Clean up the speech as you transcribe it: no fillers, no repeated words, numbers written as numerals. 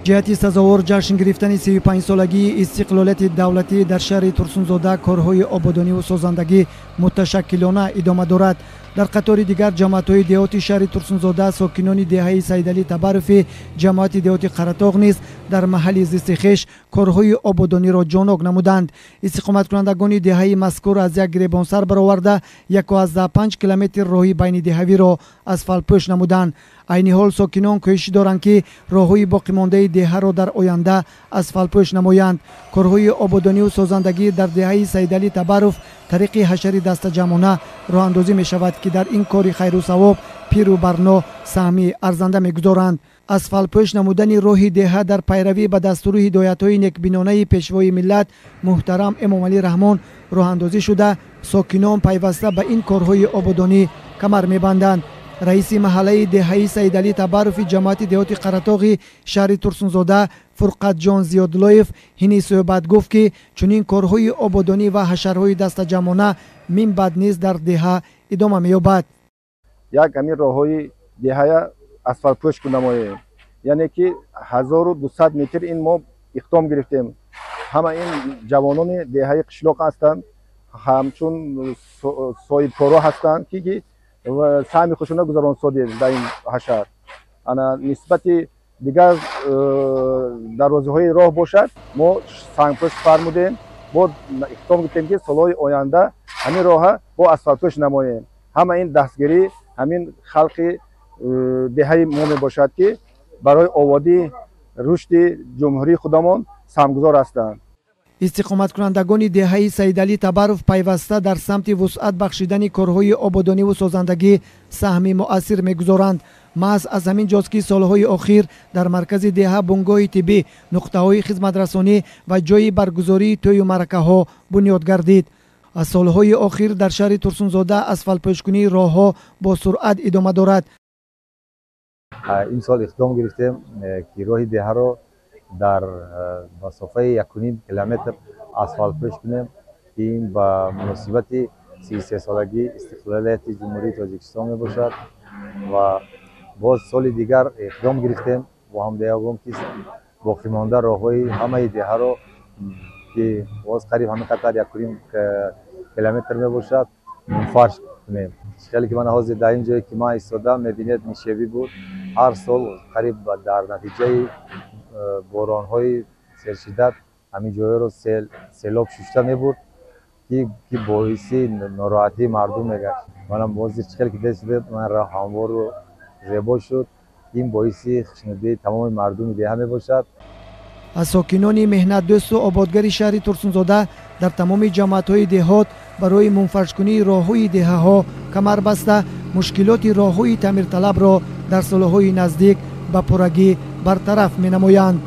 Ҷиҳати сазовор ҷашн гирифтани 35-солагии истиқлолияти давлатӣ дар шаҳри Турсунзода корҳои ободониву созандагӣ муташаккилона идома дорад. Дар қатори дигар ҷамоатҳои деҳоти шаҳри Турсунзода сокинони деҳаи Саидалӣ Табарови ҷамоати деҳоти Қаратоғ низ дар маҳалли зисти хеш корҳои ободониро ҷонок намуданд. Истиқоматкунандагони деҳаи мазкур аз як гиребонсар бароварда 1,5 километр роҳи байнидеҳавиро асфалтпӯш намуданд. Айни ҳол сокинон кӯшиш доранд, ки роҳҳои боқимондаи деҳаро дар оянда асфалтпӯш намоянд. Корҳои ободониву созандагӣ дар деҳаи Саидалӣ Табаров тариқи ҳашари дастаҷамъона роҳандозӣ мешавад, ки дар ин кори хайру савоб пиру барно саҳми арзанда мегузоранд. Асфалтпӯш намудани роҳи деҳа дар пайравӣ ба дастуру ҳидоятҳои некбинонаи Пешвои миллат муҳтарам Эмомалӣ Раҳмон роҳандозӣ шуда, сокинон пайваста ба ин корҳои ободонӣ камар мебанданд. Раиси маҳаллаи деҳаи Саидалӣ Табарови ҷамоати деҳоти Қаратоғи шаҳри Турсунзода Фурқатҷон Зиёдуллоев ҳини суҳбат гуфт, ки чунин корҳои ободонӣ ва ҳашарҳои дастаҷамъона мин баъд низ дар деҳа идома меёбад. Як ҳамин роҳҳои деҳая асфалтпӯш намоем, яъне ки 1200 метр ин мо иқдом гирифтем. Ҳама ин ҷавонони деҳаи қишлоқ ҳастанд, ҳамчун соҳибкорҳо ҳастанд, ки саҳми худшона гузаронсодем дар ин ҳашар. Ана нисбати дигар дарвозаҳои роҳ бошад, мо сангпӯш фармудем, бо иқдом гирифтем, ки солҳои оянда ҳамин роҳа бо асфалтпӯш намоем. Ҳама ин дастгирӣ ҳамин халқи деҳаи мо мебошад, ки барои ободии рушди ҷумҳурии худамон саҳмгузор ҳастанд. Истиқоматкунандагони деҳаи Саидалӣ Табаров пайваста дар самти вусъат бахшидани корҳои ободониву созандагӣ саҳми муассир мегузоранд. Маҳз аз ҳамин ҷост, ки солҳои охир дар маркази деҳа бунгоҳи тиббӣ, нуқтаҳои хизматрасонӣ ва ҷойи баргузории тӯю маъракаҳо бунёд гардид. Аз солҳои охир дар шаҳри Турсунзода асфалтпӯшкунии роҳҳо бо суръат идома дорад. Имсол иқдом гирифтем, ки роҳи деҳаро дар масофаи 1,5 километр асфалтпӯш кунем, ки ин ба муносибати 33-солагии истиқлолияти Ҷумҳурии Тоҷикистон мебошад. Ва боз соли дигар иқдом гирифтем бо ҳамдеҳагон, ки боқимонда роҳҳои ҳамаи деҳаро, ки боз қариб ҳамин қадар 1,5 километр мебошад, мунфарш кунем. Хеле ки ман ҳозир дар ин ҷое ки ман истодам, мебинед, нишебӣ буд. Ҳар сол қариб дар натиҷаи боронҳои сершиддат ҳамин ҷойҳоро селоб шушта мебурд, ки боиси нороҳатии мардум мегашт. Манам ҳозир чӣ хеле ки дидед, ман роҳ ҳамвору зебо шуд. Ин боиси хушнудии тамоми мардуми деҳа мебошад. Аз сокинони меҳнатдӯсту ободгари шаҳри Турсунзода дар тамоми ҷамоатҳои деҳот барои мунфаршкунии роҳҳои деҳаҳо камар баста, мушкилоти роҳҳои таъмирталабро дар солҳои наздик ба пуррагӣ бартараф менамоянд.